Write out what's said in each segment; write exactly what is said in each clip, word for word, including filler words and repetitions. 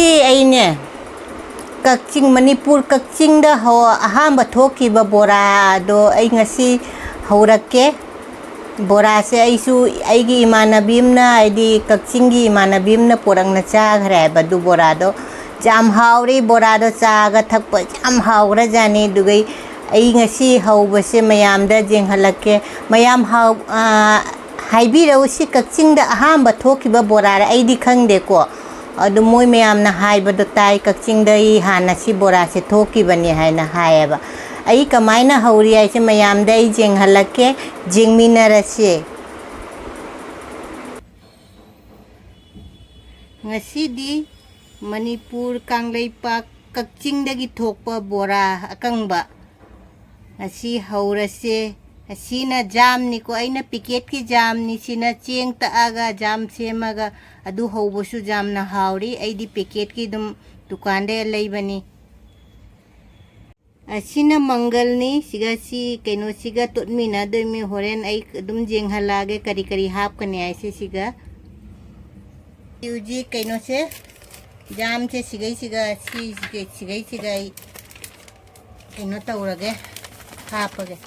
ꯑꯩꯅꯦ, ꯀꯛꯆꯤꯡ, ꯃꯅꯤꯄꯨꯔ ꯀꯛꯆꯤꯡꯗ ꯍꯧ-, ꯑꯍꯥꯟꯕ ꯊꯣꯛꯈꯤꯕ ꯕꯣꯔꯥꯗꯣ ꯑꯩ ꯉꯁꯤ ꯍꯧꯔꯛꯀꯦ꯫ ꯕꯣꯔꯥꯁꯦ ꯑꯩꯁꯨ ꯑꯩꯒꯤ ꯏꯃꯥꯟꯅꯕꯤ ꯑꯃꯅ, ꯍꯥꯏꯗꯤ ꯀꯛꯆꯤꯡꯒꯤ ꯏꯃꯥꯟꯅꯕꯤ ꯑꯃꯅ ꯄꯣꯔꯛꯅ ꯆꯥꯈ꯭ꯔꯦ ꯍꯥꯏꯕ ꯑꯗꯨ ꯕꯣꯔꯥꯗꯣ꯫ ꯌꯥꯝ ꯍꯥꯎꯔꯦ ꯕꯣꯔꯥꯗꯣ, ꯆꯥꯒ ꯊꯛꯄ ꯌꯥꯝ ꯍꯥꯎꯈ꯭ꯔꯖꯥꯠꯅꯤ꯫ ꯑꯗꯨꯒ ꯑꯩ ꯉꯁꯤ ꯍꯧꯕꯁꯦ ꯃꯌꯥꯝꯗ ꯌꯦꯡꯍꯜꯂꯛꯀꯦ꯫ ꯃꯌꯥꯝ ꯍꯥꯎ-, ꯑꯥ, ꯍꯥꯏꯕꯤꯔꯛꯎ, ꯁꯤ ꯀꯛꯆꯤꯡꯗ ꯑꯍꯥꯟꯕ ꯊꯣꯛꯈꯤꯕ ꯕꯣꯔꯥꯔ ꯑꯩꯗꯤ ꯈꯪꯗꯦꯀꯣ꯫ ꯑꯗꯨ ꯃꯣꯏ ꯃꯌꯥꯝꯅ ꯍꯥꯏꯕꯗꯣ ꯇꯥꯏ, ꯀꯛꯆꯤꯡꯗ ꯑꯩ ꯍꯥꯟꯅ ꯁꯤ ꯕꯣꯔꯥꯁꯦ ꯊꯣꯛꯈꯤꯕꯅꯤ ꯍꯥꯏꯅ ꯍꯥꯏꯌꯦꯕ꯫ ꯑꯩ ꯀꯃꯥꯏꯅ ꯍꯧꯔꯤ ꯍꯥꯏꯁꯦ ꯃꯌꯥꯝꯗ ꯑꯩ ꯌꯦꯡꯍꯜꯂꯛꯀꯦ, ꯌꯦꯡꯃꯤꯟꯅꯔꯁꯦ꯫ ꯉꯁꯤꯗꯤ ꯃꯅꯤꯄꯨꯔ ꯀꯪꯂꯩꯄꯥꯛ ꯀꯛꯆꯤꯡꯗꯒꯤ ꯊꯣꯛꯄ ꯕꯣꯔꯥ ꯑꯀꯪꯕ ꯑꯁꯤ ꯍꯧꯔꯁꯦ꯫ ꯑꯁꯤꯅ ꯖꯥꯝꯅꯤꯀꯣ, ꯑꯩꯅ ꯄꯦꯀꯦꯠꯀꯤ ꯖꯥꯝꯅꯤ꯫ ꯁꯤꯅ ꯆꯦꯡ ꯇꯛꯑꯒ ꯖꯥꯝ ꯁꯦꯝꯃꯒ ꯑꯗꯨ ꯍꯧꯕꯁꯨ ꯌꯥꯝꯅ ꯍꯥꯎꯔꯤ꯫ ꯑꯩꯗꯤ ꯄꯦꯀꯦꯠꯀꯤ ꯑꯗꯨꯝ ꯗꯨꯀꯥꯟꯗ ꯂꯩꯕꯅꯤ꯫ ꯑꯁꯤꯅ ꯃꯪꯒꯜꯅꯤ꯫ ꯁꯤꯒ ꯁꯤ ꯀꯩꯅꯣꯁꯤꯒ ꯇꯣꯠꯃꯤꯟꯅꯗꯣꯏꯃꯤ꯫ ꯍꯣꯔꯦꯟ ꯑꯩ ꯑꯗꯨꯝ ꯌꯦꯡꯍꯜꯂꯛꯑꯒꯦ ꯀꯔꯤ ꯀꯔꯤ ꯍꯥꯞꯀꯅꯤ ꯍꯥꯏꯁꯦ ꯁꯤꯒ꯫ ꯍꯧꯖꯤꯛ ꯀꯩꯅꯣꯁꯦ, ꯖꯥꯝꯁꯦ ꯁꯤꯒꯩꯁꯤꯒ, ꯁꯤ ꯁꯤꯒꯩꯁꯤꯒ ꯑꯩ ꯀꯩꯅꯣ ꯇꯧꯔꯒꯦ, ꯍꯥꯞꯄꯒꯦ꯫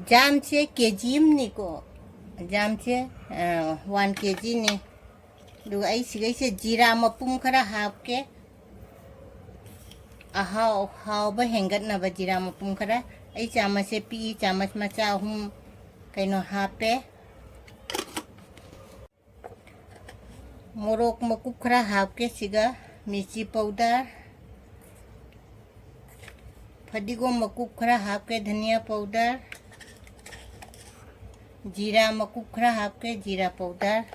ꯖꯥꯝꯁꯦ ꯀꯦ ꯖꯤ ꯑꯃꯅꯤꯀꯣ꯫ ꯖꯥꯝꯁꯦ, ꯑ, ꯋꯥꯟ ꯀꯦ ꯖꯤꯅꯤ꯫ ꯑꯗꯨꯒ ꯑꯩ ꯁꯤꯒꯩꯁꯦ ꯖꯤꯔꯥ ꯃꯄꯨꯝ ꯈꯔ ꯍꯥꯞꯀꯦ꯫ ꯑꯍꯥꯎ-, ꯍꯥꯎꯕ ꯍꯦꯟꯒꯠꯅꯕ ꯖꯤꯔꯥ ꯃꯄꯨꯝ ꯈꯔ꯫ ꯑꯩ ꯆꯥꯃꯁꯁꯦ ꯄꯤꯛꯏ, ꯆꯥꯃꯁ ꯃꯆꯥ ꯑꯍꯨꯝ ꯀꯩꯅꯣ ꯍꯥꯞꯄꯦ꯫ ꯃꯣꯔꯣꯛ ꯃꯀꯨꯞ ꯈꯔ ꯍꯥꯞꯀꯦ ꯁꯤꯒ, ꯃꯤꯔꯆꯤ ꯄꯥꯎꯗꯔ, ꯐꯗꯤꯒꯣꯝ ꯃꯀꯨꯞ ꯈꯔ ꯍꯥꯞꯀꯦ, ꯙꯅꯤꯌꯥ ꯄꯥꯎꯗꯔ, ꯖꯤꯔꯥ ꯃꯀꯨꯞ ꯈꯔ ꯍꯥꯞꯀꯦ, ꯖꯤꯔꯥ ꯄꯥꯎꯗꯔ,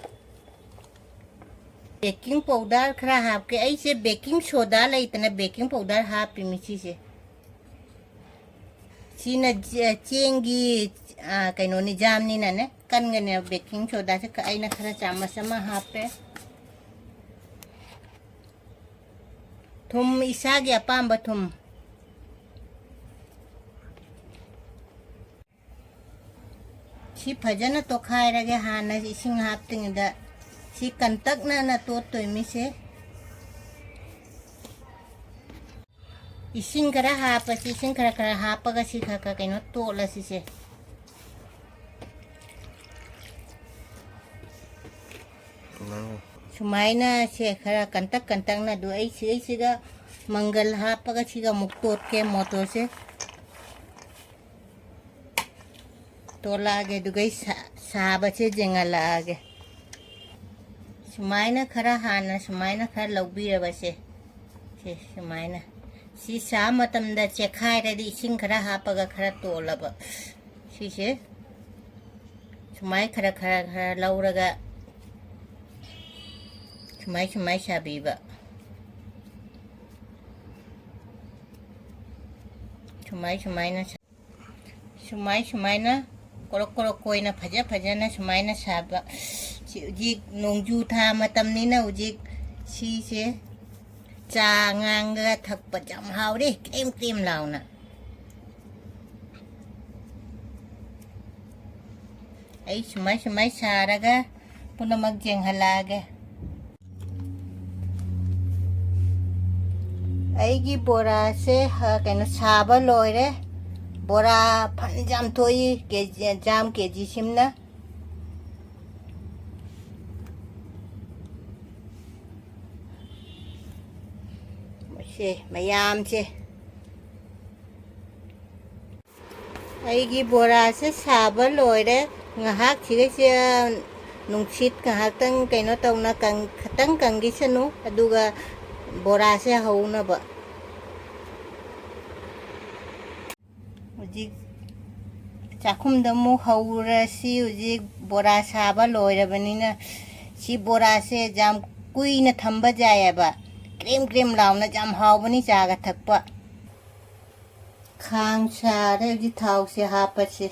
ꯕꯦꯀꯤꯡ ꯄꯥꯎꯗꯔ ꯈꯔ ꯍꯥꯞꯀꯦ꯫ ꯑꯩꯁꯦ ꯕꯦꯀꯤꯡ ꯁꯣꯗꯥ ꯂꯩꯇꯅ ꯕꯦꯀꯤꯡ ꯄꯥꯎꯗꯔ ꯍꯥꯞꯄꯤꯃꯤ ꯁꯤꯁꯦ꯫ ꯁꯤꯅ ꯆꯦ-, ꯆꯦꯡꯒꯤ, ꯑ, ꯀꯩꯅꯣꯅꯤ, ꯖꯥꯝꯅꯤꯅꯅꯦ, ꯀꯟꯒꯅꯦꯕ꯫ ꯕꯦꯀꯤꯡ ꯁꯣꯗꯥꯁꯦ ꯈ-, ꯑꯩꯅ ꯈꯔ ꯆꯥꯃꯁ ꯑꯃ ꯍꯥꯞꯄꯦ꯫ ꯊꯨꯝ, ꯏꯁꯥꯒꯤ ꯑꯄꯥꯝꯕ ꯊꯨꯝ꯫ ꯁꯤ ꯐꯖꯅ ꯇꯣꯠꯈꯥꯏꯔꯒꯦ꯫ ꯍꯥꯟꯅ ꯏꯁꯤꯡ ꯍꯥꯞꯇ꯭ꯔꯤꯉꯩꯗ ꯁꯤ ꯀꯟꯇꯛꯅꯅ ꯇꯣꯠꯇꯣꯏ ꯃꯤꯁꯦ꯫ ꯏꯁꯤꯡ ꯈꯔ ꯍꯥꯞꯄꯁꯤ, ꯏꯁꯤꯡ ꯈꯔ ꯈꯔ ꯍꯥꯞꯄꯒ ꯁꯤ ꯈꯔ ꯈꯔ ꯀꯩꯅꯣ ꯇꯣꯠꯂꯁꯤꯁꯦ꯫ ꯁꯨꯃꯥꯏꯅ ꯁꯦ ꯈꯔ ꯀꯟꯇꯛ ꯀꯟꯇꯛꯅ ꯑꯗꯨ ꯑꯩ ꯁꯤꯗꯩꯁꯤꯗ ꯃꯪꯒꯜ ꯍꯥꯞꯄꯒ ꯁꯤꯒ ꯑꯃꯨꯛ ꯇꯣꯠꯀꯦ ꯃꯣꯇꯣꯔꯁꯦ꯫ ꯇꯣꯠꯂꯛꯑꯒꯦ, ꯑꯗꯨꯒ ꯑꯩ ꯁꯥ-, ꯁꯥꯕꯁꯦ ꯌꯦꯡꯍꯜꯂꯛꯑꯒꯦ꯫ ꯁꯨꯃꯥꯏꯅ ꯈꯔ ꯍꯥꯟꯅ ꯁꯨꯃꯥꯏꯅ ꯈꯔ ꯂꯧꯕꯤꯔꯕꯁꯦ, ꯁꯦ ꯁꯨꯃꯥꯏꯅ꯫ ꯁꯤ ꯁꯥꯕ ꯃꯇꯝꯗ ꯆꯦꯈꯥꯏꯔꯗꯤ ꯏꯁꯤꯡ ꯈꯔ ꯍꯥꯞꯄꯒ ꯈꯔ ꯇꯣꯠꯂꯕ꯫ ꯁꯤꯁꯦ ꯁꯨꯃꯥꯏ ꯈꯔ ꯈꯔ ꯈꯔ ꯂꯧꯔꯒ ꯁꯨꯃꯥꯏ ꯁꯨꯃꯥꯏ ꯁꯥꯕꯤꯕ꯫ ꯁꯨꯃꯥꯏ ꯁꯨꯃꯥꯏꯅ ꯁꯥ-, ꯁꯨꯃꯥꯏ ꯁꯨꯃꯥꯏꯅ ꯀꯣꯔꯣꯛ ꯀꯣꯔꯣꯛ ꯀꯣꯏꯅ ꯐꯖ ꯐꯖꯅ ꯁꯨꯃꯥꯏꯅ ꯁꯥꯕ꯫ ꯁꯤ ꯍꯧꯖꯤꯛ ꯅꯣꯡꯖꯨ ꯊꯥ ꯃꯇꯝꯅꯤꯅ ꯍꯧꯖꯤꯛ ꯁꯤꯁꯦ ꯆꯥ ꯉꯥꯡꯒ ꯊꯛꯄ ꯌꯥꯝ ꯍꯥꯎꯔꯦ, ꯀ꯭ꯔꯦꯝ ꯀ꯭ꯔꯦꯝ ꯂꯥꯎꯅ꯫ ꯑꯩ ꯁꯨꯃꯥꯏ ꯁꯨꯃꯥꯏ ꯁꯥꯔꯒ ꯄꯨꯝꯅꯃꯛ ꯌꯦꯡꯍꯜꯂꯛꯑꯒꯦ꯫ ꯑꯩꯒꯤ ꯕꯣꯔꯥꯁꯦ, ꯑ, ꯀꯩꯅꯣ, ꯁꯥꯕ ꯂꯣꯏꯔꯦ꯫ ꯕꯣꯔꯥ ꯐꯅꯌꯥꯝ ꯊꯣꯛꯏ, ꯀꯦ ꯖꯤ, ꯖꯥꯝ ꯀꯦ ꯖꯤ ꯁꯤꯝꯅ꯫ ꯁꯦ ꯃꯌꯥꯝꯁꯦ꯫ ꯑꯩꯒꯤ ꯕꯣꯔꯥꯁꯦ ꯁꯥꯕ ꯂꯣꯏꯔꯦ꯫ ꯉꯥꯏꯍꯥꯛ ꯁꯤꯒꯩꯁꯦ ꯅꯨꯡꯁꯤꯠ ꯉꯥꯏꯍꯥꯛꯇꯪ ꯀꯩꯅꯣ ꯇꯧꯅ ꯀꯪ-, ꯈꯤꯇꯪ ꯀꯪꯈꯤꯁꯅꯨ, ꯑꯗꯨꯒ ꯕꯣꯔꯥꯁꯦ ꯍꯧꯅꯕ꯫ ꯍꯧꯖꯤꯛ ꯆꯥꯛꯈꯨꯝꯗ ꯑꯃꯨꯛ ꯍꯧꯔꯁꯤ꯫ ꯍꯧꯖꯤꯛ ꯕꯣꯔꯥ ꯁꯥꯕ ꯂꯣꯏꯔꯕꯅꯤꯅ ꯁꯤ ꯕꯣꯔꯥꯁꯦ ꯌꯥꯝ ꯀꯨꯏꯅ ꯊꯝꯕ ꯌꯥꯏꯑꯕ꯫ ꯀ꯭ꯔꯦꯝ ꯀ꯭ꯔꯦꯝ ꯂꯥꯎꯅ ꯌꯥꯝ ꯍꯥꯎꯕꯅꯤ ꯆꯥꯒ ꯊꯛꯄ꯫ ꯈꯥꯡ ꯁꯥꯔꯦ, ꯍꯧꯖꯤꯛ ꯊꯥꯎꯁꯦ ꯍꯥꯞꯄꯁꯦ꯫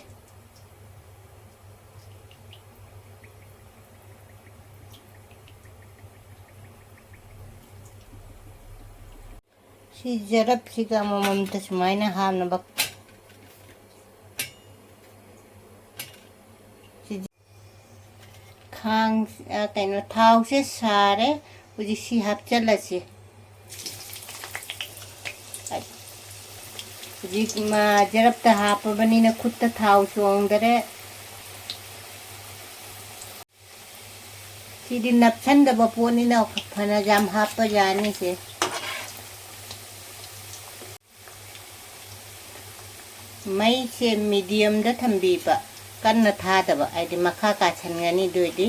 ꯁꯤ ꯖꯔꯞꯁꯤꯒ ꯑꯃꯃꯝꯇ ꯁꯨꯃꯥꯏꯅ ꯍꯥꯞꯅꯕ꯫ ꯁꯤꯗꯤ ꯉꯥꯡ-, ꯑ, ꯀꯩꯅꯣ, ꯊꯥꯎꯁꯦ ꯁꯥꯔꯦ꯫ ꯍꯧꯖꯤꯛ ꯁꯤ ꯍꯥꯞꯆꯜꯂꯁꯤ꯫ ꯍꯧꯖꯤꯛ ꯃꯥ ꯖꯔꯞꯇ ꯍꯥꯞꯄꯕꯅꯤꯅ ꯈꯨꯠꯇ ꯊꯥꯎ ꯆꯣꯡꯗꯔꯦ꯫ ꯁꯤꯗꯤ ꯅꯞꯁꯟꯗꯕ ꯄꯣꯠꯅꯤꯅ ꯐꯅ ꯌꯥꯝ ꯍꯥꯞꯄ ꯌꯥꯅꯤꯁꯦ꯫ ꯃꯩꯁꯦ ꯃꯤꯗꯤꯌꯝꯗ ꯊꯝꯕꯤꯕ, ꯀꯟꯅ ꯊꯥꯗꯕ, ꯍꯥꯏꯗꯤ ꯃꯈꯥ ꯀꯥꯁꯟꯒꯅꯤ ꯑꯗꯨꯏꯗꯤ꯫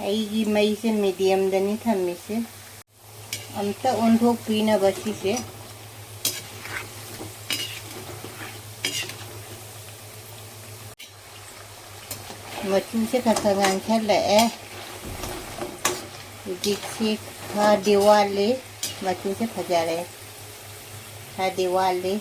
ꯑꯩꯒꯤ ꯃꯩꯁꯦ ꯃꯤꯗꯤꯌꯝꯗꯅꯤ ꯊꯝꯃꯤꯁꯦ꯫ ꯑꯝꯇ ꯑꯣꯟꯊꯣꯛꯄꯤꯅꯕ ꯁꯤꯁꯦ꯫ ꯃꯆꯨꯁꯦ ꯈꯔ ꯈꯔ ꯉꯥꯡꯁꯜꯂꯛꯑꯦ꯫ ꯍꯧꯖꯤꯛꯁꯤ ꯈꯔꯗꯤ ꯋꯥꯠꯂꯤ꯫ ꯃꯆꯨꯁꯦ ꯐꯖꯔꯦ꯫ ꯈꯔꯗꯤ ꯋꯥꯠꯂꯤ꯫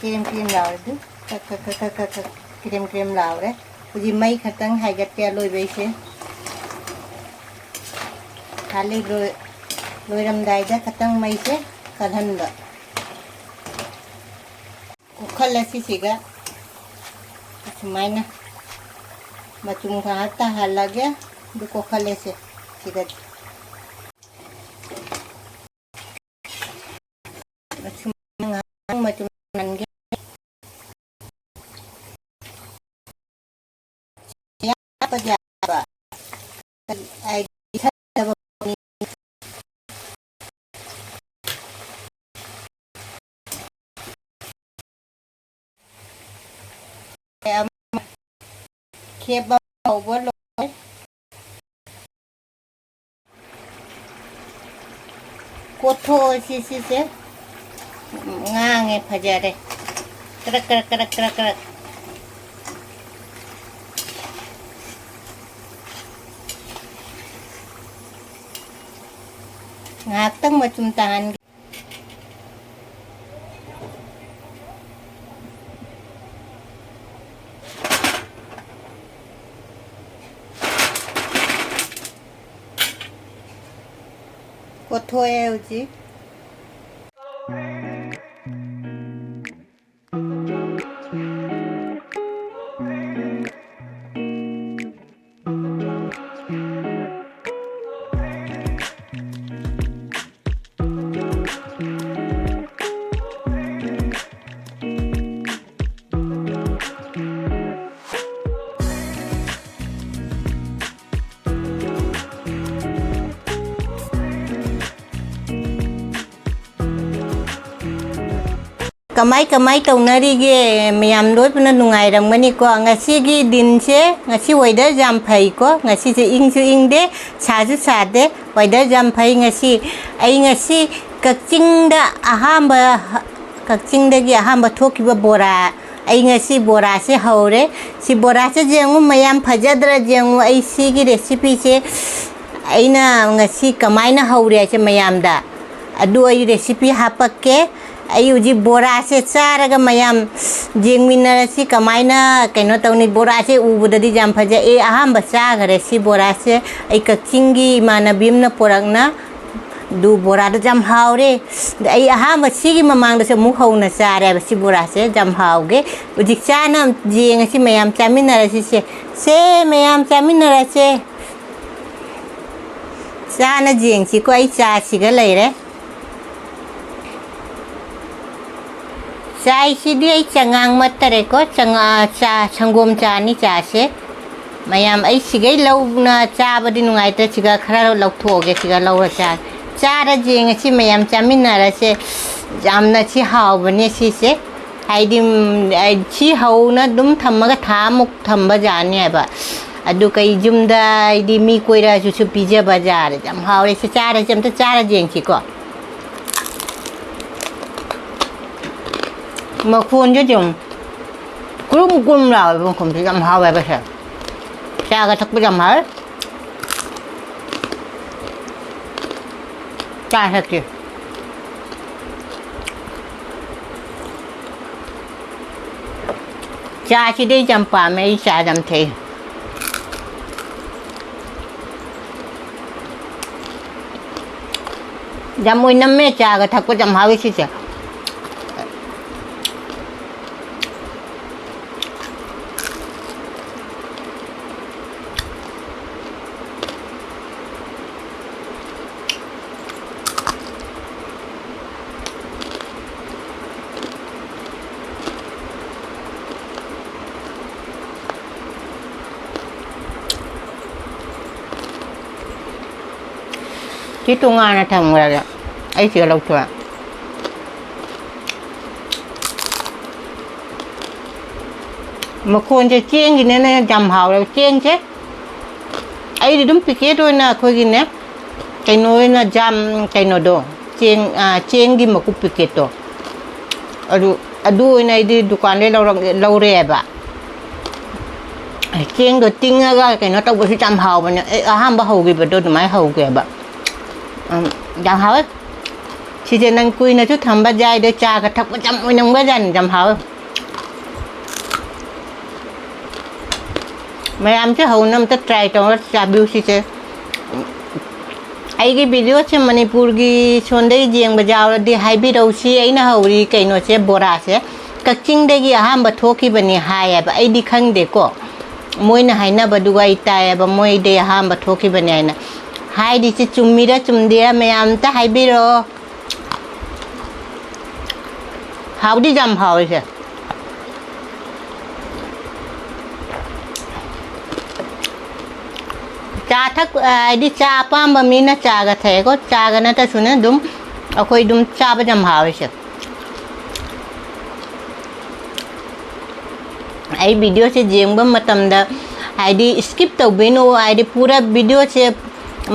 ꯀ꯭ꯔꯦꯝ ꯀ꯭ꯔꯦꯝ ꯂꯥꯎꯔꯦ ꯑꯗꯨ꯫ ꯀꯛ ꯀꯛ ꯀꯛ ꯀꯛ ꯀꯛ ꯀꯛ ꯀ꯭ꯔꯦꯝ ꯀ꯭ꯔꯦꯝ ꯂꯥꯎꯔꯦ꯫ ꯍꯧꯖꯤꯛ ꯃꯩ ꯈꯛꯇꯪ ꯍꯥꯏꯒꯠꯀꯦ ꯑꯂꯣꯏꯕꯩꯁꯦ꯫ ꯈꯥꯂꯤ ꯂꯣꯏ-, ꯂꯣꯏꯔꯝꯗꯥꯏꯗ ꯈꯛꯇꯪ ꯃꯩꯁꯦ ꯀꯜꯍꯟꯕ꯫ ꯀꯣꯛꯈꯠꯂꯦ ꯁꯤꯁꯤꯒ ꯑꯁꯨꯃꯥꯏꯅ ꯃꯆꯨꯝ ꯉꯥꯏꯍꯥꯛ ꯇꯥꯍꯜꯂꯒꯦ꯫ ꯑꯗꯨ ꯀꯣꯛꯈꯠꯂꯦꯁꯦ ꯁꯤꯗ꯫ ꯃꯆꯨꯝ ꯉꯥꯏꯍꯥꯛ ꯃꯆꯨꯝ ꯇꯥꯍꯟꯒꯦ꯫ ꯍꯥꯞꯄꯗꯤ ꯌꯥꯕ꯫ ꯍꯥꯏꯗꯤ ꯁꯠꯇꯕ ꯄꯣꯠꯅꯤ꯫ ꯈꯦꯞꯄ ꯍꯧꯕ ꯂꯣꯏꯔꯦ꯫ ꯀꯣꯠꯊꯣꯛꯑꯁꯤ ꯁꯤꯁꯦ꯫ ꯉꯥꯡꯉꯦ, ꯐꯖꯔꯦ꯫ ꯀ꯭ꯔꯛ, ꯀ꯭ꯔꯛ, ꯀ꯭ꯔꯛ, ꯀ꯭ꯔꯛ, ꯀ꯭ꯔꯛ꯫ ꯉꯥꯏꯍꯥꯛꯇꯪ ꯃꯆꯨꯝ ꯇꯥꯍꯟꯒꯦ꯫ ꯀꯣꯠꯊꯣꯛꯑꯦ ꯍꯧꯖꯤꯛ꯫ ꯀꯃꯥꯏ ꯀꯃꯥꯏ ꯇꯧꯅꯔꯤꯒꯦ? ꯃꯌꯥꯝ ꯂꯣꯏ ꯄꯨꯟꯅ ꯅꯨꯡꯉꯥꯏꯔꯝꯒꯅꯤꯀꯣ꯫ ꯉꯁꯤꯒꯤ ꯗꯤꯟꯁꯦ, ꯉꯁꯤ weather ꯌꯥꯝ ꯐꯩꯀꯣ꯫ ꯉꯁꯤꯁꯦ ꯏꯪꯁꯨ ꯏꯪꯗꯦ, ꯁꯥꯁꯨ ꯁꯥꯗꯦ, weather ꯌꯥꯝ ꯐꯩ ꯉꯁꯤ꯫ ꯑꯩ ꯉꯁꯤ ꯀꯛꯆꯤꯡꯗ ꯑꯍꯥꯟꯕ, ꯀꯛꯆꯤꯡꯗꯒꯤ ꯑꯍꯥꯟꯕ ꯊꯣꯛꯈꯤꯕ ꯕꯣꯔꯥ, ꯑꯩ ꯉꯁꯤ ꯕꯣꯔꯥꯁꯦ ꯍꯧꯔꯦ꯫ ꯁꯤ ꯕꯣꯔꯥꯁꯦ ꯌꯦꯡꯉꯨ ꯃꯌꯥꯝ, ꯐꯖꯗ꯭ꯔꯥ ꯌꯦꯡꯉꯨ꯫ ꯑꯩ ꯁꯤꯒꯤ recipeꯁꯦ ꯑꯩꯅ ꯉꯁꯤ ꯀꯃꯥꯏꯅ ꯍꯧꯔꯦ ꯍꯥꯏꯁꯦ ꯃꯌꯥꯝꯗ, ꯑꯗꯨ ꯑꯩ recipe ꯍꯥꯄꯛꯀꯦ꯫ ꯑꯩ ꯍꯧꯖꯤꯛ ꯕꯣꯔꯥꯁꯦ ꯆꯥꯔꯒ ꯃꯌꯥꯝ ꯌꯦꯡꯃꯤꯟꯅꯔꯁꯤ ꯀꯃꯥꯏꯅ ꯀꯩꯅꯣ ꯇꯧꯅꯤ꯫ ꯕꯣꯔꯥꯁꯦ ꯎꯕꯗꯗꯤ ꯌꯥꯝ ꯐꯖꯩ꯫ ꯑꯩ ꯑꯍꯥꯟꯕ ꯆꯥꯈꯔꯦ ꯁꯤ ꯕꯣꯔꯥꯁꯦ꯫ ꯑꯩ ꯀꯛꯆꯤꯡꯒꯤ ꯏꯃꯥꯟꯅꯕꯤ ꯑꯃꯅ ꯄꯨꯔꯛꯅ ꯑꯗꯨ ꯕꯣꯔꯥꯗꯣ ꯌꯥꯝ ꯍꯥꯎꯔꯦ꯫ ꯑꯗ ꯑꯩ ꯑꯍꯥꯟꯕ ꯁꯤꯒꯤ ꯃꯃꯥꯡꯗꯁꯨ ꯑꯃꯨꯛ ꯍꯧꯅ ꯆꯥꯔꯦꯕ ꯁꯤ ꯕꯣꯔꯥꯁꯦ, ꯌꯥꯝ ꯍꯥꯎꯒꯦ꯫ ꯍꯧꯖꯤꯛ ꯆꯥꯅ ꯌꯦꯡꯉꯁꯤ ꯃꯌꯥꯝ, ꯆꯥꯃꯤꯟꯅꯔꯁꯤꯁꯦ꯫ ꯁꯦ ꯃꯌꯥꯝ ꯆꯥꯃꯤꯟꯅꯔꯁꯦ꯫ ꯆꯥꯅ ꯌꯦꯡꯁꯤꯀꯣ, ꯑꯩ ꯆꯥꯁꯤꯒ ꯂꯩꯔꯦ꯫ ꯆꯥꯏꯁꯤꯗꯤ ꯑꯩ ꯆꯉꯥꯡ ꯃꯠꯇꯔꯦꯀꯣ, ꯆꯉꯥ-, ꯆꯥ, ꯁꯪꯒꯣꯝ ꯆꯥꯅꯤ ꯆꯥꯁꯦ꯫ ꯃꯌꯥꯝ ꯑꯩ ꯁꯤꯒꯩ ꯂꯧꯅ ꯆꯥꯕꯗꯤ ꯅꯨꯡꯉꯥꯏꯇ꯭ꯔꯦ, ꯁꯤꯒ ꯈꯔ ꯂꯧꯊꯣꯛꯑꯒꯦ, ꯁꯤꯒ ꯂꯧꯔ ꯆꯥ-, ꯆꯥꯔ ꯌꯦꯡꯉꯁꯤ ꯃꯌꯥꯝ, ꯆꯥꯃꯤꯟꯅꯔꯁꯦ꯫ ꯌꯥꯝꯅ ꯁꯤ ꯍꯥꯎꯕꯅꯦ ꯁꯤꯁꯦ꯫ ꯍꯥꯏꯗꯤ, ꯎꯝ, ꯑꯩ ꯁꯤ ꯍꯧꯅ ꯑꯗꯨꯝ ꯊꯝꯃꯒ ꯊꯥ ꯑꯃꯨꯛ ꯊꯝꯕ ꯌꯥꯅꯤ ꯍꯥꯏꯕ꯫ ꯑꯗꯨ ꯀꯩ ꯌꯨꯝꯗ ꯍꯥꯏꯗꯤ ꯃꯤ ꯀꯣꯏꯔꯛꯑꯁꯨ ꯁꯨ ꯄꯤꯖꯕ ꯌꯥꯔꯦ꯫ ꯌꯥꯝ ꯍꯥꯎꯔꯦ ꯁꯤ, ꯆꯥꯔꯁꯦ, ꯑꯝꯇ ꯆꯥꯔ ꯌꯦꯡꯁꯤꯀꯣ꯫ ꯃꯈꯣꯟꯁꯦ ꯌꯦꯡꯉꯨ꯫ ꯀ꯭ꯔꯨꯝ ꯀ꯭ꯔꯨꯝ ꯂꯥꯎꯋꯦꯕ ꯃꯈꯣꯟꯁꯦ, ꯌꯥꯝ ꯍꯥꯎꯋꯦꯕ ꯁꯦ꯫ ꯆꯥꯒ ꯊꯛꯄ ꯌꯥꯝ ꯍꯥꯎꯋꯦ꯫ ꯆꯥ ꯊꯛꯀꯦ꯫ ꯆꯥꯁꯤꯗꯤ ꯑꯩ ꯌꯥꯝ ꯄꯥꯝꯃꯦ, ꯑꯩ ꯆꯥ ꯌꯥꯝ ꯊꯛꯏ꯫ ꯌꯥꯝ ꯑꯣꯏꯅꯝꯃꯦ, ꯆꯥꯒ ꯊꯛꯄ ꯌꯥꯝ ꯍꯥꯎꯋꯤ ꯁꯤꯁꯦ꯫ ꯁꯤ ꯇꯣꯉꯥꯟꯅ ꯊꯝꯈ꯭ꯔꯒꯦ꯫ ꯑꯩ ꯁꯤꯒ ꯂꯧꯊꯣꯛꯑꯦ꯫ ꯃꯈꯣꯟꯁꯦ ꯆꯦꯡꯒꯤꯅꯦꯅꯦ ꯌꯥꯝ ꯍꯥꯎꯔꯦ꯫ ꯆꯦꯡꯁꯦ ꯑꯩꯗꯤ ꯑꯗꯨꯝ ꯄꯤꯀꯦꯠ ꯑꯣꯏꯅ ꯑꯩꯈꯣꯏꯒꯤꯅꯦ, ꯀꯩꯅꯣ ꯑꯣꯏꯅ ꯖꯥꯝ, ꯀꯩꯅꯣꯗꯣ, ꯆꯦꯡ, ꯑꯥ, ꯆꯦꯡꯒꯤ ꯃꯀꯨꯞ ꯄꯤꯀꯦꯠꯇꯣ, ꯑꯗꯨ, ꯑꯗꯨ ꯑꯣꯏꯅ ꯑꯩꯗꯤ ꯗꯨꯀꯥꯟꯗꯩ ꯂꯧꯔꯛ-, ꯂꯧꯔꯛꯑꯦꯕ꯫ ꯆꯦꯡꯗꯣ ꯇꯤꯡꯉꯒ ꯀꯩꯅꯣ ꯇꯧꯕꯁꯨ ꯌꯥꯝ ꯍꯥꯎꯕꯅꯦ꯫ ꯑꯩ ꯑꯍꯥꯟꯕ ꯍꯧꯈꯤꯕꯗꯣ ꯑꯗꯨꯃꯥꯏꯅ ꯍꯧꯈ꯭ꯔꯦꯕ꯫ ꯎꯝ, ꯌꯥꯝ ꯍꯥꯎꯋꯦ꯫ ꯁꯤꯁꯦ ꯅꯪ ꯀꯨꯏꯅꯁꯨ ꯊꯝꯕ ꯌꯥꯏ, ꯑꯗꯩ ꯆꯥꯒ ꯊꯛꯄ ꯌꯥꯝ ꯑꯣꯏꯅꯝꯒ꯭ꯔꯖꯥꯠꯅꯤ, ꯌꯥꯝ ꯍꯥꯎꯋꯦ꯫ ꯃꯌꯥꯝꯁꯦ ꯍꯧꯅ ꯑꯝꯇ try ꯇꯧꯔ ꯆꯥꯕꯤꯌꯨ ꯁꯤꯁꯦ꯫ ꯑꯩꯒꯤ videoꯁꯦ ꯃꯅꯤꯄꯨꯔꯒꯤ ꯁꯣꯟꯗꯩ ꯌꯦꯡꯕ ꯌꯥꯎꯔꯗꯤ ꯍꯥꯏꯕꯤꯔꯛꯎ꯫ ꯁꯤ ꯑꯩꯅ ꯍꯧꯔꯤ ꯀꯩꯅꯣꯁꯦ, ꯕꯣꯔꯥꯁꯦ ꯀꯛꯆꯤꯡꯗꯒꯤ ꯑꯍꯥꯟꯕ ꯊꯣꯛꯈꯤꯕꯅꯤ ꯍꯥꯏꯌꯦꯕ, ꯑꯩꯗꯤ ꯈꯪꯗꯦꯀꯣ꯫ ꯃꯣꯏꯅ ꯍꯥꯏꯅꯕꯗꯨꯒ ꯑꯩ ꯇꯥꯏꯌꯦꯕ, ꯃꯣꯏꯗꯩ ꯑꯍꯥꯟꯕ ꯊꯣꯛꯈꯤꯕꯅꯦ ꯍꯥꯏꯅ꯫ ꯍꯥꯏꯔꯤꯁꯦ ꯆꯨꯝꯃꯤꯔ ꯆꯨꯝꯗꯦꯔ ꯃꯌꯥꯝ ꯑꯝꯇ ꯍꯥꯏꯕꯤꯔꯛꯑꯣ꯫ ꯍꯥꯎꯗꯤ ꯌꯥꯝ ꯍꯥꯎꯋꯦ ꯁꯦ꯫ ꯆꯥ ꯊꯛ-, ꯍꯥꯏꯗꯤ ꯆꯥ ꯑꯄꯥꯝꯕ ꯃꯤꯅ ꯆꯥꯒ ꯊꯛꯑꯦꯀꯣ, ꯆꯥꯒ ꯅꯠꯇ꯭ꯔꯁꯨꯅꯦ ꯑꯗꯨꯝ, ꯑꯩꯈꯣꯏ ꯑꯗꯨꯝ ꯆꯥꯕ ꯌꯥꯝ ꯍꯥꯎꯋꯦ ꯁꯦ꯫ ꯑꯩ videoꯁꯦ ꯌꯦꯡꯕ ꯃꯇꯝꯗ ꯍꯥꯏꯗꯤ skip ꯇꯧꯕꯤꯅꯨ, ꯍꯥꯏꯗꯤ ꯄꯨꯔꯥ videoꯁꯦ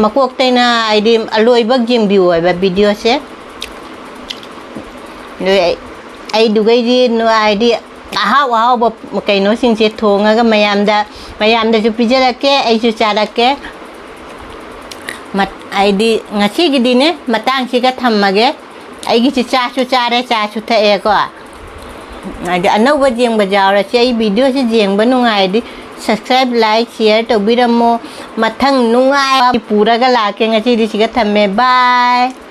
ꯃꯀꯣꯛꯇꯩꯅ ꯍꯥꯏꯗꯤ ꯑꯂꯣꯏꯕ ꯌꯦꯡꯕꯤꯌꯨ ꯍꯥꯏꯕ videoꯁꯦ꯫ ꯑꯗꯨ ꯑꯩ, ꯑꯩꯗꯨꯒꯩꯗꯤ ꯅꯨ-, ꯍꯥꯏꯗꯤ ꯑꯍꯥꯎ ꯑꯍꯥꯎꯕ ꯀꯩꯅꯣꯁꯤꯡꯁꯦ ꯊꯣꯡꯉꯒ ꯃꯌꯥꯝꯗ, ꯃꯌꯥꯝꯗꯁꯨ ꯄꯤꯖꯔꯛꯀꯦ, ꯑꯩꯁꯨ ꯆꯥꯔꯛꯀꯦ꯫ ꯃꯠ-, ꯍꯥꯏꯗꯤ ꯉꯁꯤꯒꯤꯗꯤꯅꯦ ꯃꯇꯥꯡꯁꯤꯒ ꯊꯝꯃꯒꯦ꯫ ꯑꯩꯒꯤꯁꯤ ꯆꯥꯁꯨ ꯆꯥꯔꯦ, ꯆꯥꯁꯨ ꯊꯛꯑꯦꯀꯣ꯫ ꯍꯥꯏꯗꯤ ꯑꯅꯧꯕ ꯌꯦꯡꯕ ꯌꯥꯎꯔꯁꯦ, ꯑꯩ videoꯁꯤ ꯌꯦꯡꯕ ꯅꯨꯡꯉꯥꯏꯔꯗꯤ subscribe, like, share ꯇꯧꯕꯤꯔꯝꯃꯣ꯫ ꯃꯊꯪ ꯅꯨꯡꯉꯥꯏꯕ ꯄꯨꯔꯒ ꯂꯥꯛꯀꯦ꯫ ꯉꯁꯤꯗꯤ ꯁꯤꯒ ꯊꯝꯃꯦ꯫ Bye꯫